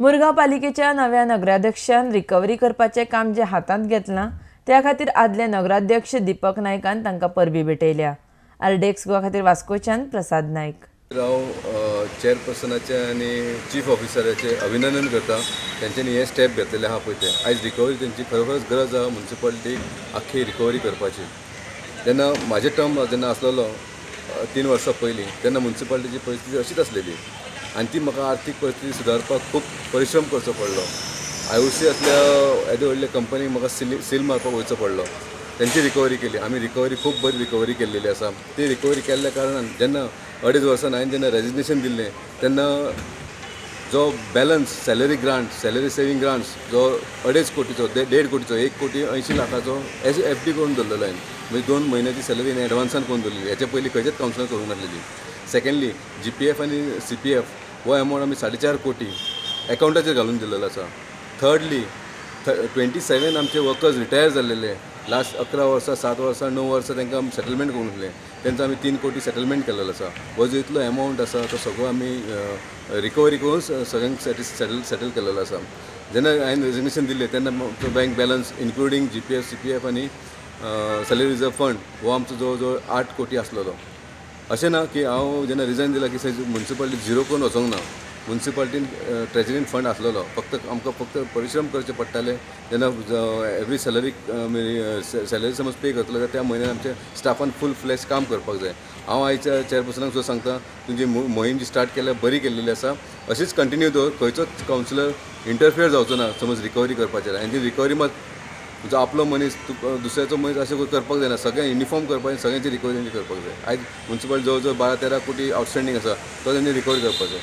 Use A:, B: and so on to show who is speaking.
A: मुरगांव पालिकेच्या नव्या नगराध्यक्षान रिकव्हरी करपाचें काम जे हातांत घेतलां त्या खातीर आदले नगराध्यक्ष दीपक नायकान तांकां परबी भेटयल्या. आरडीएक्स गोवा खातीर वास्कोच्यान प्रसाद नायक.
B: हांव चेअरपर्सनाचे आनी चीफ ऑफिसराचे अभिनंदन करता. तेंच्यांनी हे स्टेप घेतलेले आहा पळय ते आयज रिकव्हरी तेंची खरोखरच गरज आहा म्युनिसिपालिटीक आख्खी रिकव्हरी करपाची. जेन्ना म्हाजे टर्म जेन्ना आसलेलो 3 वर्सां पयलीं तेन्ना म्युनिसिपालिटीची परिस्थिती अशीच आसलेली आनी ती म्हाका आर्थीक परिस्थिती सुदारपाक खूब परिश्रम करचो पडलो. IOC असल्या येदे व्हडल्या कंपनीक म्हाका सील मारपाक वयचो पडलो. तेंची रिकव्हरी केली आमी. रिकव्हरी खूब बरी रिकव्हरी केल्लेली आसा. ती रिकव्हरी केल्ल्या कारणान जेन्ना 2.5 वर्सां हांवें जेन्ना रेजिग्नेशन दिल्लें तेन्ना जो balance salary grant salary saving grants जो 2.5 कोटीचो 1.5 कोटीचो 1 कोटी 80 लाखाचो एज FD करून दवरलेलो हांवें. म्हणजे 2 म्हयन्याची सॅलरी एडवान्सान करून दवरलेली. हेच्या पयलीं खंयच्याच कावन्सिलान करूंक नासलेली. सेकंडली GPF आनी CPF हो एमावंट आमी 4.5 कोटी एकावंटाचेर घालून दिलेलो आसा. थर्डली 27 आमचे वर्कर्स रिटायर जाल्लेले लास्ट 11 वर्सां 7 वर्सां 9 वर्सां तांकां आमी सेटलमेंट करूंक नासलें. तेंचो आमी 3 कोटी सेटलमेंट केलेलो आसा. हो जो इतलो एमावंट आसा तो सगळो आमी रिकव्हरी करून सगळ्यांक सेटल केलेलो आसा. जेन्ना हांवें रेजिग्नेशन दिलें तेन्ना bank balance including GPF CPF आनी सॅलरी रिजर्व फंड हो आमचो जवळ जवळ 8 कोटी आसलेलो. अशें ना की हांव जेन्ना रिजायन दिलां की म्युनिसिपालिटी झिरो करून वचोंक ना. म्युनिसिपालिटीन ट्रेजरीन फंड आसलेलो. फक्त आमकां फक्त परिश्रम करचे पडटाले. जेन्ना एवरी सॅलरी सॅलरी समज पे करतलो जाल्यार त्या म्हयन्यान आमच्या स्टाफान फूल फ्लॅश काम करपाक जाय. हांव आयच्या चेअरपर्सनाक सुद्दां सांगता तुमची मोहीम जी स्टार्ट केल्या बरी केल्लेली आसा अशीच कंटिन्यू दवर. खंयचोच कावन्सिलर इंटरफियर जावचो ना समज रिकव्हरी करपाचेर. आनी ती रिकव्हरी मात जो आपलो मनीस दुसऱ्याचो मनीस अशें करपाक जायना. सगळें युनिफॉर्म करपाक सगळ्यांची रिकव्हरी करपाक जाय. आयज म्युनिसिपालिटी जवळ जवळ 12-13 कोटी आवटस्टँडींग आसा तो तेंणी रिकव्हरी करपाचो.